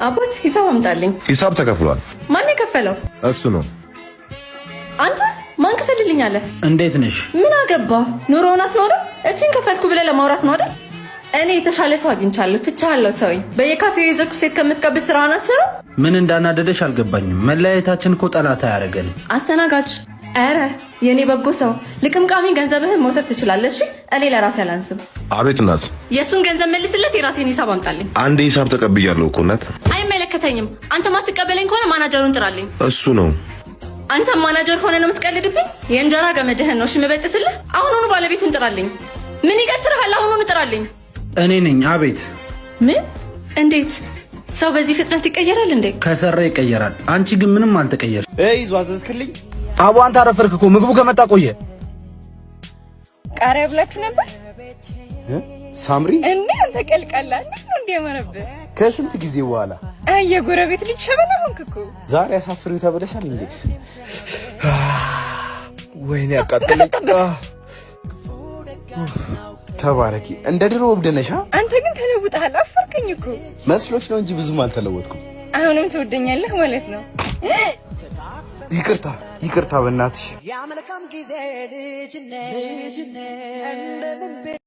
አባት፣ ሂሳብ አምጣልኝ። ሂሳብ ተከፍሏል። ማን የከፈለው? እሱ ነው። አንተ ማን ክፈልልኝ አለ? እንዴት ነሽ? ምን አገባ? ኑሮውን አትኖርም? እችን ከፈልኩ ብለህ ለማውራት ነው አይደል? እኔ የተሻለ ሰው አግኝቻለሁ። ትቻለሁ። ተወኝ። በየካፌው የዘኩ ሴት ከምትቀብስ ስራዋን አትሰራም? ምን እንዳናደደሽ አልገባኝም። መለያየታችን እኮ ጠላት አያደርገንም። አስተናጋጅ፣ ኧረ የእኔ በጎ ሰው፣ ልቅምቃሚ ገንዘብህን መውሰድ ትችላለህ። እሺ፣ እኔ ለራሴ አላንስም። አቤት እናት። የእሱን ገንዘብ መልስለት፣ የራሴን ሂሳብ አምጣልኝ። አንድ ሂሳብ ተቀብያለሁ እኮ እናት። አይመለከተኝም። አንተ ማትቀበለኝ ከሆነ ማናጀሩን ጥራልኝ። እሱ ነው። አንተ ማናጀር ሆነ ነው የምትቀልድብኝ? የእንጀራ ገመድህን ነው እሺ የምበጥስልህ። አሁኑኑ ባለቤቱን ጥራልኝ። ምን ይቀትርሃል? አሁኑኑ ጥራልኝ። እኔ ነኝ። አቤት። ምን? እንዴት ሰው በዚህ ፍጥነት ይቀየራል እንዴ? ከሰራ ይቀየራል። አንቺ ግን ምንም አልተቀየርሽ። ይዞ አዘዝክልኝ። አቦ አንተ አረፈድክ እኮ፣ ምግቡ ከመጣ ቆየ። ቃሪያ ብላችሁ ነበር። ሳምሪ። እንዴ አንተ ቀልቀላ፣ እንዴት ነው እንዲያመረብህ? ከስንት ጊዜ በኋላ። አይ የጎረቤት ልጅ ሸበላ ሆንክ እኮ። ዛሬ አሳፍሪው ተብለሻል እንዴ? ወይኔ ያቃጠለኝ። ተባረኪ። እንደ ድሮ እብድ ነሽ። አንተ ግን ተለውጠሃል። አፈርከኝ እኮ። መስሎሽ ነው እንጂ ብዙም አልተለወጥኩም። አሁንም ትወደኛለህ ማለት ነው? ይቅርታ ይቅርታ፣ በእናትሽ።